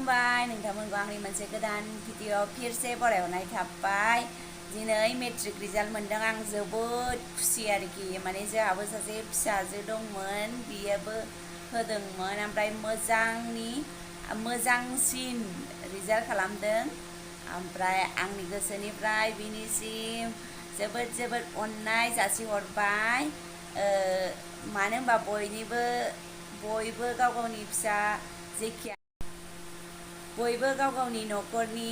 खुलुमबाय नोंथांमोनखौ आंनि मोनसे गोदान भिडिअ फिरसे बरायहरनाय थाबाय। दिनै मेट्रिक रिजाल्ट मोनदों आं जोबोद खुसि आरोखि माने जोंहाबो सासे फिसाजो दंमोन बियोबो होदोंमोन ओमफ्राय मोजांसिन रिजाल्ट खालामदों ओमफ्राय आंनि गोसोनिफ्राय बिनिसिम जोबोद जोबोद अननाय जासिहरबाय। मानो होनबा बयबो गाव गावनि फिसा जेखिया बयबो गाव गावनि न'खरनि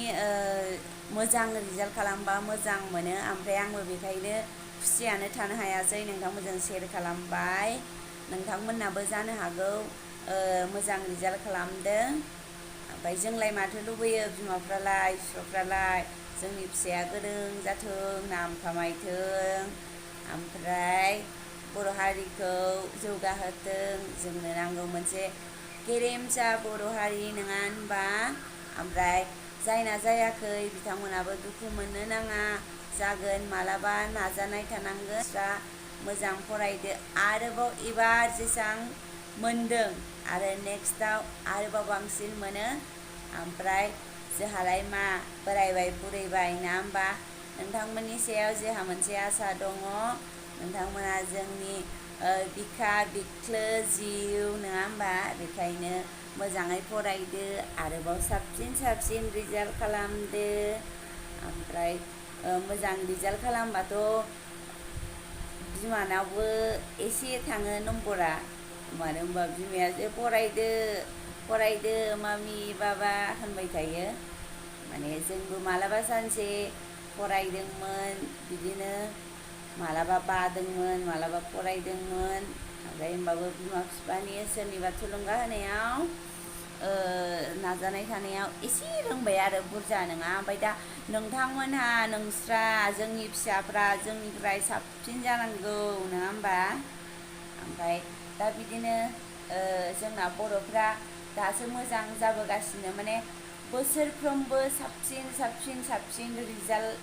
मोजां रिजाल्ट खालामबा मोजां मोनो ओमफ्राय आंबो बेखायनो खुसियानो थानो हायासै नोंथांमोनजों शेयार खालामबाय। नोंथांमोनहाबो जानो हागौ मोजां रिजाल्ट खालामदों। ओमफ्राय जोंलाय माथो लुबैयो बिमाफ्रालाय बिफाफ्रालाय जोंनि फिसाया गोरों जाथों नाम खामायथों ओमफ्राय बर' हारिखौ जौगाहोथों। जोंनो नांगौ मोनसे गेरेमसा बर' हारि नङा होनबा। ओमफ्राय जायना जायाखै बिथांमोनाबो दुखु मोननो नाङा, जागोन मालाबा नाजानाय थानांगोन। मोजां फरायदो आरोबाव एबार जेसां मोनदों आरो नेक्स्टआव आरोबाव बांसिन मोनो। ओमफ्राय जोंहालाय मा बोरायबाय बुरैबाय ना होमबा। नोंथांमोननि सायाव जोंहा मोनसे आसा दङ, नोंथांमोना जोंनि बिखा बिख्लो जिउ नङा होमबा। बेखायनो मोजाङै फरायदो आरोबाव साबसिन रिजाल्ट खालामदो। ओमफ्राय मोजां रिजाल्ट खालामबाथ' बिमानावबो एसे थाङो नम्बरा, मानो होनबा बिमायासो फरायदो मामि बाबा होनबाय थायो। माने जोंबो मालाबा सानसे फरायदोंमोन बिदिनो, मालाबा बादोंमोन मालाबा फरायदोंमोन। ओमफ्राय होमबाबो बिमा बिफानि सोरनिबा थुलुंगा होनायाव नाजानाय थानायाव एसे रोंबाय आरो बुरजा नङा। ओमफ्राय दा नोंथांमोनहा नोंस्रा जोंनि फिसाफ्रा जोंनिफ्राय साबसिन जानांगौ नङा होमबा। ओमफ्राय दा बिदिनो जोंना बर'फ्रा दासो मोजां जाबोगासिनो, माने बोसोरफ्रोमबो साबसिन रिजाल्ट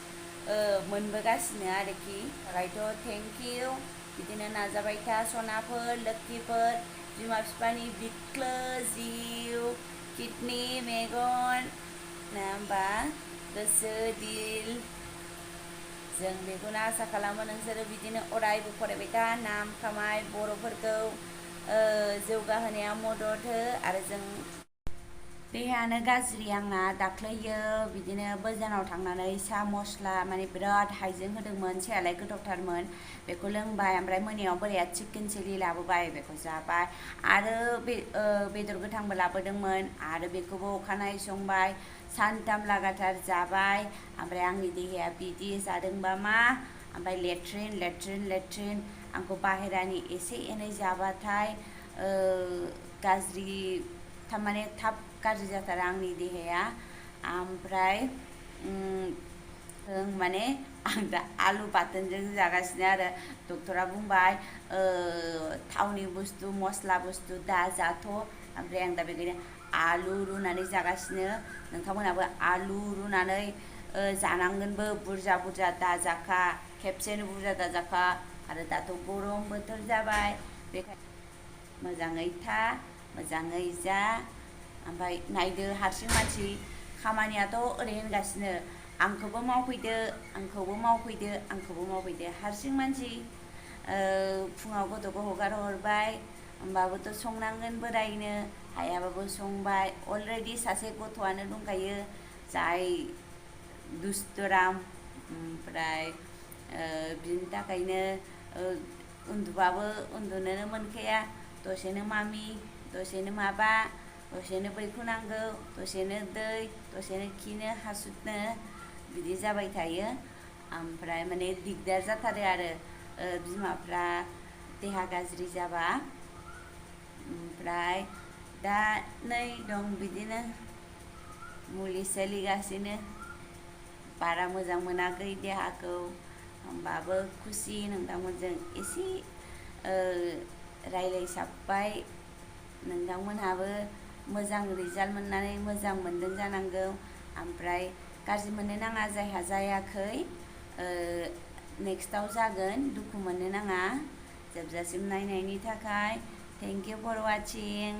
मोनबोगासिनो आरोखि। ओमफ्रायथ' थेंकिउ, बिदिनो नाजाबाय था सनाफोर लोक्षिफोर, बिमा बिफानि बिख्लो जिउ, किडनि मेगन नङा होमबा, गोसो दिल। जों बेखौनो आसा खालामो नोंसोरो बिदिनो अरायबो फरायबाय था, नाम खामाय, बर'फोरखौ जौगाहोनायाव मदद हो। आरो जों देहायानो गाज्रि आंना दाख्लैयो बिदिनो गोजानाव थांनानै साहा मस्ला माने बिराद हाइजें होदोंमोन, साहायालाय गोथावथारमोन बेखौ लोंबाय। ओमफ्राय मोनायाव बोराया चिकेन चिलि लाबोबाय बेखौ जाबाय आरो बेदर गोथांबो लाबोदोंमोन आरो बेखौबो अखानायै संबाय, सानथाम लागाथार जाबाय। ओमफ्राय आंनि देहाया बिदि जादोंबा मा, ओमफ्राय लेट्रिन आंखौ बाहेरानि एसे एनै जाबाथाय गाज्रि थारमाने थाब गाज्रि जाथारा आंनि देहाया। ओमफ्राय माने आं दा आलु बाथोनजों जागासिनो आरो डक्टरा बुंबाय थावनि बुस्थु मस्ला बुस्थु दा जाथ'। ओमफ्राय आं दा बेखायनो आलु रुनानै जागासिनो। नोंथांमोनाबो आलु रुनानै जानांगोनबो, बुरजा दाजाखा, खेबसेनो बुरजा दाजाखा। आरो दाथ' गरम बोथोर जाबाय, बेखायनो मोजाङै था मोजाङै जा। ओमफ्राय नायदो हारसिं मानसि खामानियाथ' ओरै होनगासिनो, आंखौबो मावफैदो हारसिं मानसि। फुङाव गथ'खौ हगार हरबाय होमबाबोथ' संनांगोन, बोरायनो हायाबाबो संबाय। अलरेडि सासे गथ'आनो दंखायो जाय दुस्तराम। ओमफ्राय बिनि थाखायनो उन्दुबाबो उन्दुनोनो मोनखाया, दसेनो मामि दसेनो माबा, दसेनो बैखौ नांगौ, दसेनो दै, दसेनो खिनो हासुनो, बिदि जाबाय थायो। ओमफ्राय माने दिगदार जाथारो आरो बिमाफ्रा देहा गाज्रि जाबा। ओमफ्राय दा नै दं बिदिनो मुलि सोलिगासिनो, बारा मोजां मोनाखै देहाखौ। होमबाबो खुसि नोंथांमोनजों एसे रायज्लायसाबबाय। नोंथांमोनहाबो मोजां रिजाल्ट मोननानै मोजां मोनदों जानांगौ। ओमफ्राय गाज्रि मोननो नाङा जायहा जायाखै, नेक्स्टआव जागोन, दुखु मोननो नाङा। जोबजासिम नायनायनि थाखाय थेंकिउ फर वाचिं।